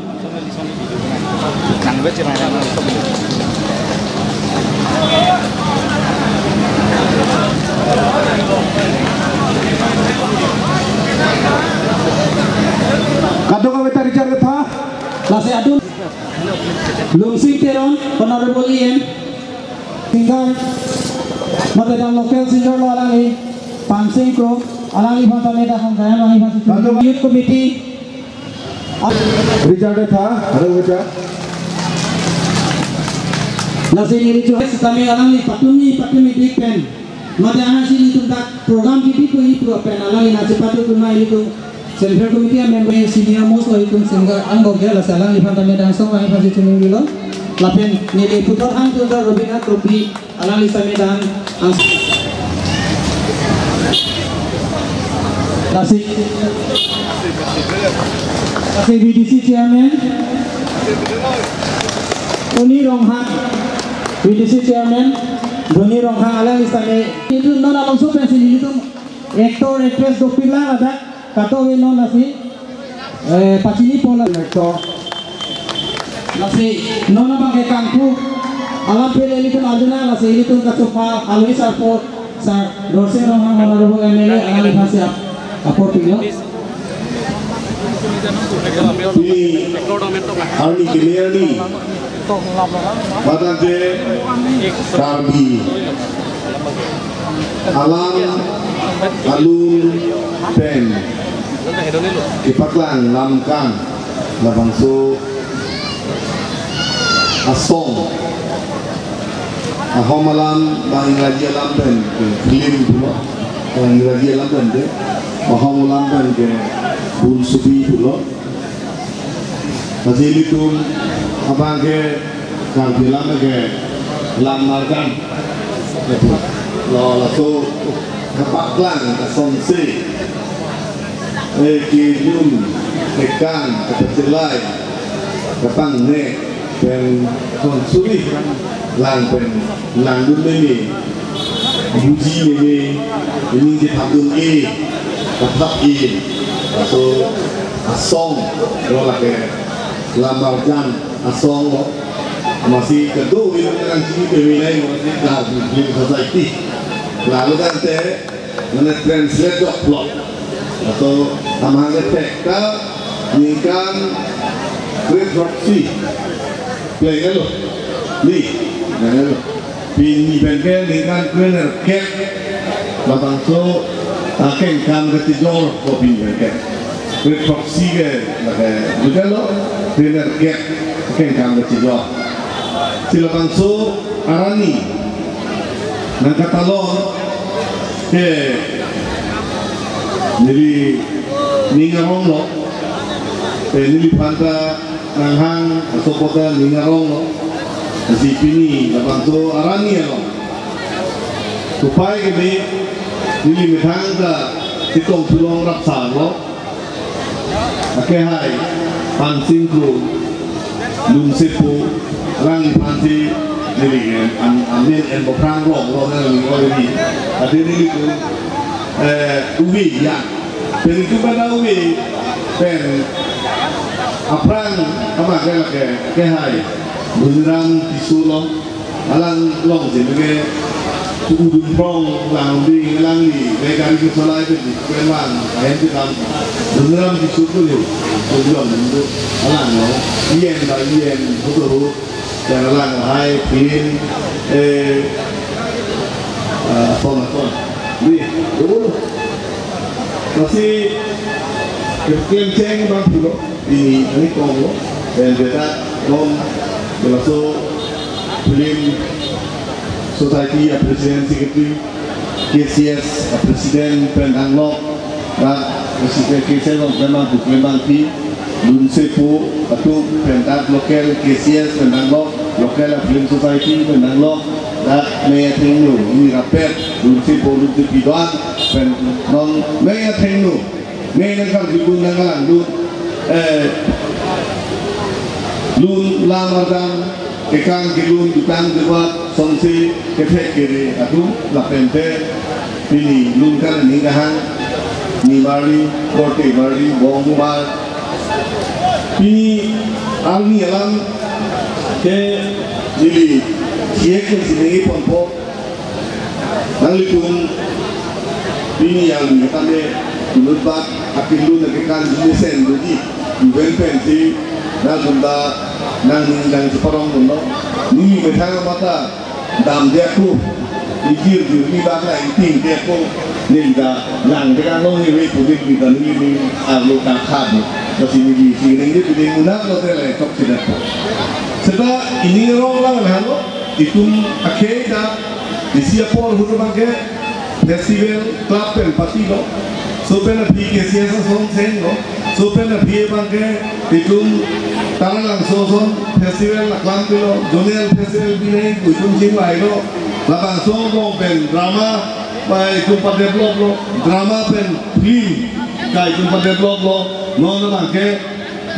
Kadokave ta Richard Retha, lasi adun Lungsing Teron, Honorable E M. Singer, mate dak local singer lo alangli, Pansing Kro, alangliphan tame dak hong kaya, alangliphan si Youth Committee. Richard Retha, hello, Richard. Lasi neli chu, tame alangli patumi, patumi dik pen. Mate ansi nelitum dak program kebi pu ipu pen alangli nangchepatu kunai ilitum. Central Committee a member senior most lo itum singer angbong ke lasi alangliphan tame dak song alangliphan si chunung bilo. Lapen neli puthot hang tu ta Robina Trophy alangli tame dak ang. Lasi, lasi V D C chairman Tony Ronghang, V D C chairman Tony Ronghang alangli tame. Itu non abang so pensi ilitum actor actress dopik lang ada. Kato ke non lasi, eh, pachini pola. Actor. Lasi, non abang ke kangpu, alam pele ilitum arjuna, lasi ilitum kachopa, alwi sarpo, sar, Dorsing Ronghang Honorable M L A, alangliphan si ap-, apor pilo. Pini arni keme arni, matangte Karbi alam alun pen kepaklang lamkang, labangso asong, ahom alam, bang Ingraji alam pen ke film pulo, bang Ingraji alam pen ke, ahom alam pen ke Bolshoi pulo. Lasi ilitum abang ke Karbi alam ke lam marjan. Lo, laso kepaklang asonsi, eh, kelun, kekan, kepachelai, kepangne pen konsuri lang pen nangdun meme, buji meme, ining kethapdun-e, kethap-e, laso asong, lo lake lam marjan asong lo. Amatsi kedo ilitum nangchini peme nai, amatsi Karbi Film Society. Lalu tangte mane translate doklo. Laso amang ke thek ta ningkan kre-throksi plenglo. Ni, plenglo. Pini pen ke ningkan krenerkep labangso, ah, kengkam kachejor ko pini pen ke. Kre-throksi ke lake juga lo, krenerkep kengkam kachejor. Si labangso arni nangkatalon ke neli ning arong lo, eh, neliphan ta nanghang asopo ta ning arong lo, lasi pini labangso arni along, upai keme, neli methang ta chetong chelong rapsar lo. Akehai Pansing Kro, Lunsepo, alangliphan si neli an, an, amen enpo aphrang rong lo nang ni ori. Adi neli ko, eh, uve ya. Pen itum pada uve pen aphrang ama ke lake, akehai Boniram Tisso lo. Alang along si mege, tu udun prong lang di alangli, mege gari ke solai ke di, ke lang, ahem di kam, Boniram Tisso tu yo, tu yo, tu alang lo, yen da yen, tu tu, dan alang hai, pin, eh, ah, phone, phone. Ni, dulu. Lasi, keklem cheng bang pulo. Pini ani kong lo, pen beta non, belaso Film Society a President Secretary, K C S a President pen danglok, dak President K C S pen mang tu pen mang pi, Lunsepo atum pen dak local K C S pen danglok, local a Film Society pen danglok, dak me athengno, ini rapet, Lunsepo Lunsepi doan, pen non me athengno. Nge nangkang dukun nanglang dun, eh, lun lam arjan, kekan kelun, dukang debat, songse, kethek kere, atum, lapen te, pini, lun kan ni kahang, ni mari, korte mari, bong mari. Pini, arni alam, ke, neli, siek ke sini ponpo, Nanglitum pini yang kami menurut bak akin lu nak ikan jenis sen jadi event pensi na gunda nang nang separong gunda ni methang mata dam dia ku ijir jir ni bak na iting dia ku ni da nang dia nong ni we pudin ni da ni ni arlo kakhan kasi ni di si ni di pudin munak lo tele tok sida. Seta ini rong lang halo itum akhei ta isi apor ahut abang ke festival club pen party lo. So pen aphi K C S asong seng lo. So pen aphi abang ke itum Taralangso ason festival aklam pilo. Zonal festival binai itum chingvai lo. Labangso angbong pen drama pai itum padevelop lo. Drama pen film kai itum padevelop lo. Non abang ke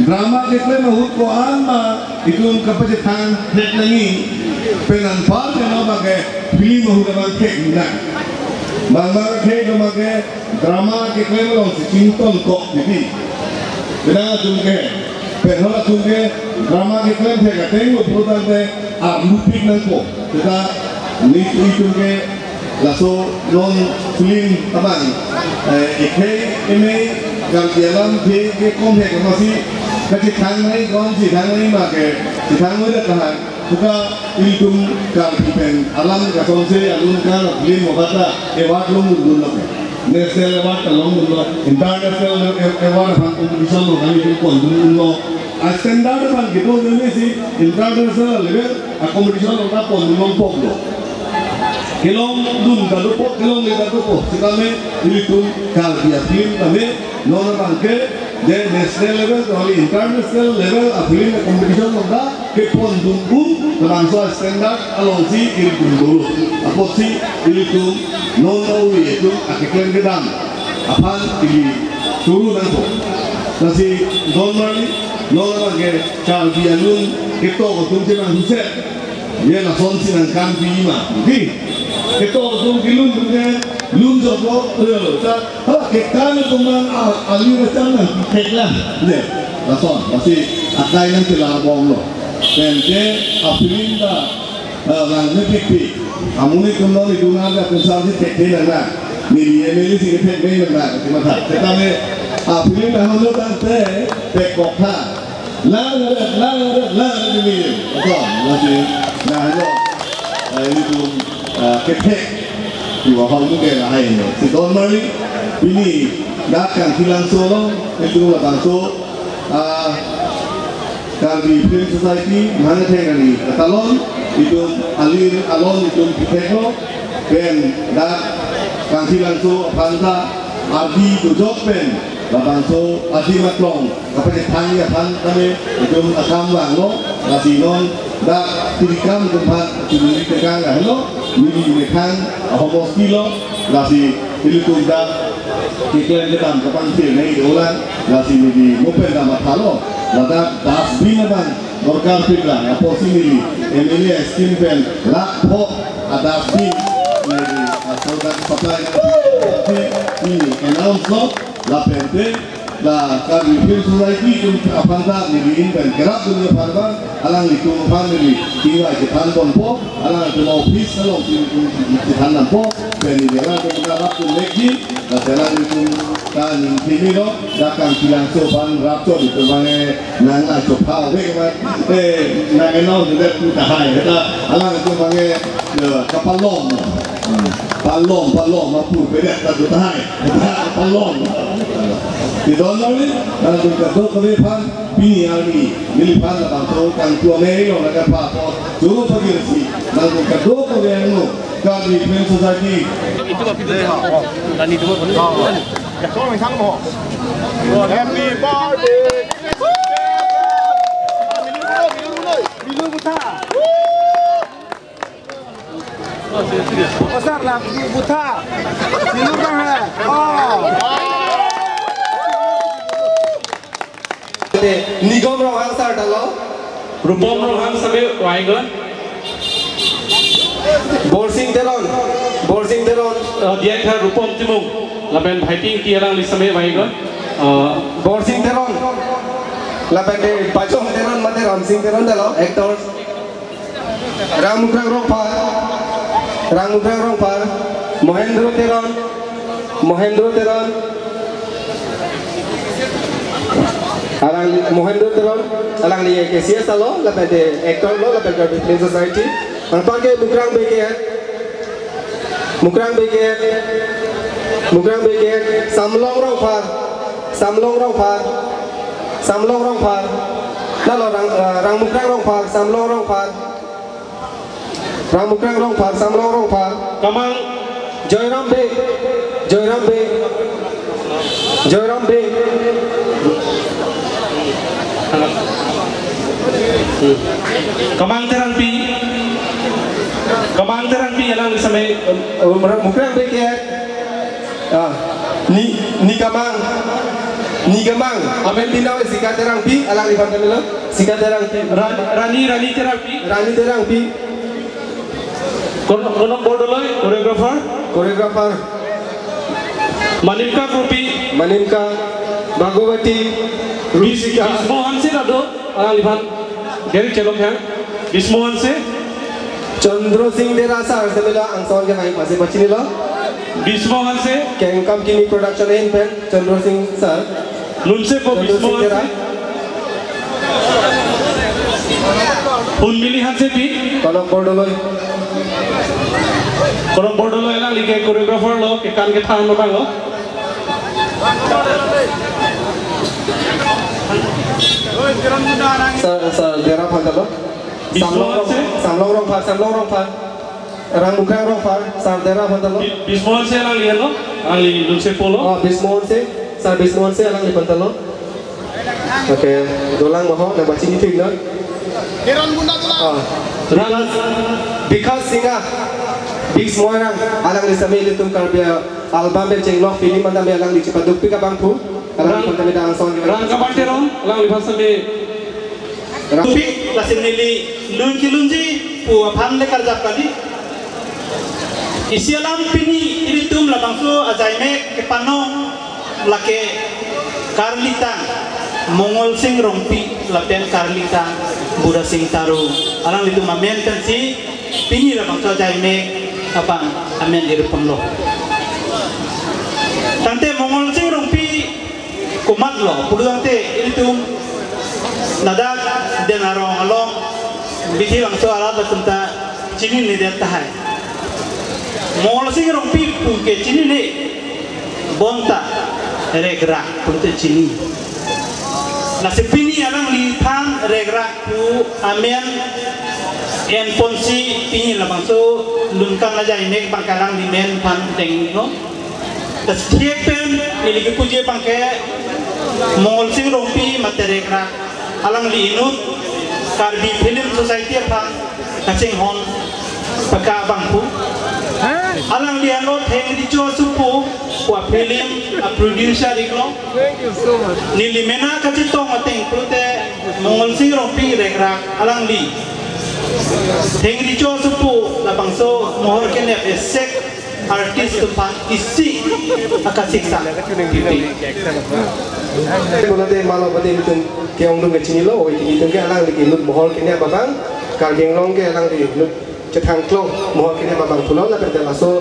drama keklem ahut ko-an ma itum kapachethang thek nangji pen anpar pen abang ke film ahut abang thek nang. Bang bang thek abang ke drama keklem alongsi chington kok titi. Penang atum ke, pen hol atum ke drama keklem thek ateng lo pulo tangte arlupik nangpo. Seta ni itum ke laso non film abang, eh, ekhei emei Karbi alam ke, ke kom he kama si, kachethang nai, kom chethang nai ma ke, chethang nai dak kahai. Suka ilitum Karbi pen alam kasonse alun kan film mobata award longdunlo ke. National award ta longdunlo, international award aphan competition lo kami pon dunlo. A standard aphan kedo dunsi international level a competition lo ta pon dun longpoklo. Kelongdun ta dopo, kelongle ta dopo. Sitame ilitum Karbi a film tame non abang ke de national level, kali international level a film competition lo ta kepon dun un, labangso standard alongsi ilitum dolo. Apotsi ilitum non awi itum akeklem kedam aphan ili suru nangpo. Lasi don marli, non abang ke Karbi alun ketok atum chenang huset. Ye lasonsi nangkanpi ma. Di. Ketok atum kelun atum ke lun joklo, eh, ta, ha, kekan atum nang a-, ali racham nangpithek lang. Ye. Lason, lasi akai nangchelar bomlo. Pen ke a film ta, eh, nangmepikpik. Amonit atum non itum nang atum sarsi thekthe nang nang. Neli M L A si thekthe nang nang, kati matha. Setame a film ta holo tangte, pekok tha. Lang ret, lang ret, lang ret ini. Betul, masih. Nah, yo. Eh, ilitum, eh, kethek. Dua hal mungkin lah ini. Si don marli, pini dak Kangthilangso along, ilitum labangso, ah, Karbi Film Society, Mahang Theng kali, katalon, itum alir alon, itum ketheklo, pen dak Kangthilangso aphan ta, ardi dojok pen, labangso adim aklong kapachethang aphan tame itum akam vanglo, lasi non dak tirikam atum aphan chunri tekang ahelo, midi mekhang ahomosti lo, lasi ilitum dak keklem kedam kapangthir nai dolang, lasi midi mo pen dam athalo, ladak dustbin abang dorkar pik lang, apotsi neli M L A scheme pen lakh pho a dustbin neli, ah, sorkar supply neli announce lo, lapen te la Karbi Film Society atum aphan ta neli in pen kerap dun aphan abang, alanglitum aphan neli tingvai chethan ponpo, alangtum office alongsi nelitum chethan dampo, pen neli alangtum ta rap dun lek ji, la alanglitum ta ning thimi lo, dak Kangthilangso aphan rap cho itum abang, eh, nang a chopha ove ma, eh, nang eno dun pu tahai, ta alangtum abang, eh, kapalom. Palom, palom, apur bedak ta do tahai. Palom. Di don marli, nangtum kadokave aphan, pini arni, neliphan labangso kangtuang nai lo nangkapha apot, joro pagirsi, nangtum kadokave angno, Karbi Film Society. Happy birthday. Oh, sir, la bu-, butha. Silur na hai. Oh. Nigom Ronghang sir ta lo. Rupom Ronghang sir vaigon. Borsing Teron. Borsing Teron. Eh, diak tha Rupom Timung. Lapen Bhaiting Tiarang li sir vaigon. Eh, Borsing Teron. Lapen de Pachong Teron mate Ramsing Teron ta lo, actors. Rangmukrang Rongphar, Rangmukrang Rongphar, Mohendro Teron, Mohendro Teron, alang Mohendro Teron, alangli K C S ta lo, lapen de actor lo, lapen Karbi Film Society, anparke Mukrang Bey ke, Mukrang Bey ke, Mukrang Bey ke, Samlong Rongphar, Samlong Rongphar, Samlong Rongphar, lalo Rang, eh, Rangmukrang Rongphar, Samlong Rongphar, Rangmukrang Rongphar, Samlong Rongphar. Kamang. Joyram Bey, Joyram Bey, Joyram Bey. Kamang Terangpi, Kamang Terangpi, alang same, eh, Mukrang Bey ke. Ah, ni, ni Kamang, ni Kamang. Amen pindaw Sika Terangpi, alangliphan kami lo. Sika Terangpi. Ra-, Rani, Rani Terangpi. Rani Terangpi. Kon-, Konok Bordoloi, choreographer. Choreographer. Manimka Kropi. Manimka. Bhagawati. Bis-, Rusika. Bismo Hanse ta do, alangliphan. Gari chelok yang. Bismo Hanse. Chandra Singh Dera sir, semela angson ke mai pasi pachini lo. Bismo Hanse. Kengkam Kini Production ahin pen Chandra Singh sir. Lunsepo Chandra Bismo Singh Hanse. Tera. Hunmili Hansepi. Konok Bordoloi. Konok Bordoloi alangli ke choreographer lo, kekan kethan lo bang lo. Sir, sir, Dera aphan ta lo. Bismo Samlong Rong, Hanse. Samlong Rongphar, Samlong Rongphar. Rang Mukrang Rongphar, sir Dera aphan ta lo. Bi-, Bismo Hanse alangli lo, alangli lunsepo lo. Oh, Bismo Hanse, sir Bismo Hanse alangliphan ta lo. Okay, dolang mo ho, nang pachini thik na. Kiran Gunda dolang. Ah, Bikas, Bikas Singha, Bismo Rang, alangli sitame ilitum Karbi album pen chenglok film anta me alangli chepadukpik abangphu, alangliphan tame dang son. Rang Kabar Teron, alangliphan sitame Topik lasi neli lun kelunji pu aphan le karjap kali. Isi alam pini ilitum labangso ajaimek kepano lake karlitang Mongol Sing Rongpi lapen karlitang Buda Sing Taro. Alanglitum amen pensi pini labangso ajaimek aphan amen irpon lo. Tangte Mongol Sing Rongpi komat lo, pulo tangte ilitum ladak Den Arong along bithi bangso arat atum ta chinine det tahai. Mongol Sing Rongpi pu ke chinine, bonta Rekrak pulote chini. Lasi pini alangliphan Rekrak pu amen enponsi pini labangso lun kam ajaimek abang alangli men aphan tengno. Lasi thek pen neli kepuji abang ke Mongol Sing Rongpi mate Rekrak alangli inut Karbi Film Society aphan kachinghon paka abangphu. Alangli anlo Thengri Cho Supu pu a film a producer iklo. Thank you so much. Neli mena kachetong ateng pulote Mongol Sing Rongpi Rekrak alangli Thengri Cho Supu labangso mohor kenep esek artist atum aphan isi akasiksa pipi. Pulote malo pute ilitum ke-ongdung kechinilo, oi ilitum ke alangli ke inut mohor kenep abang, Karbi Anglong ke alangli inut chethangklong mohor kenep abangphu lo, lapen te laso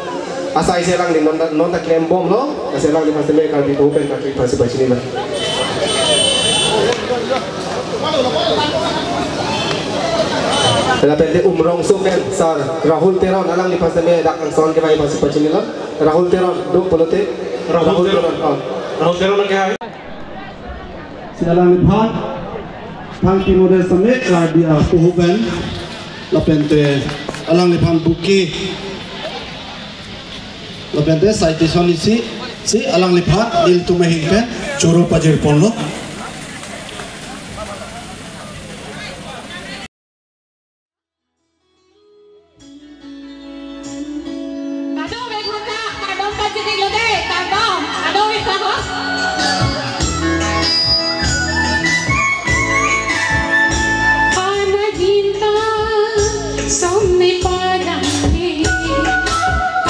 asai si alangli non ta, non ta klembomlo, lasi alangliphan sitame Karbi Anglong pen Karbi aphansi pachinilo. Lapen te Umrongso pen sir Rahul Teron alangliphan sitame dak angson kevang aphansi pachinilo. Rahul Teron do pulote. Rahul Rahul Teron. Teron, oh. Rahul Teron ke hai. Si alangliphan thang timo de sitame Karbi apoho pen lapen te alangliphan bouquet lapen te citation isi si alangliphan ilitum ahin pen choro pajirponlo. Kado me khota, kado pachini lo de, kado, kado me kho. Ana jinta, somne padang ke,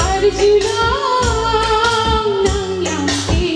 arjuna nang yang ke.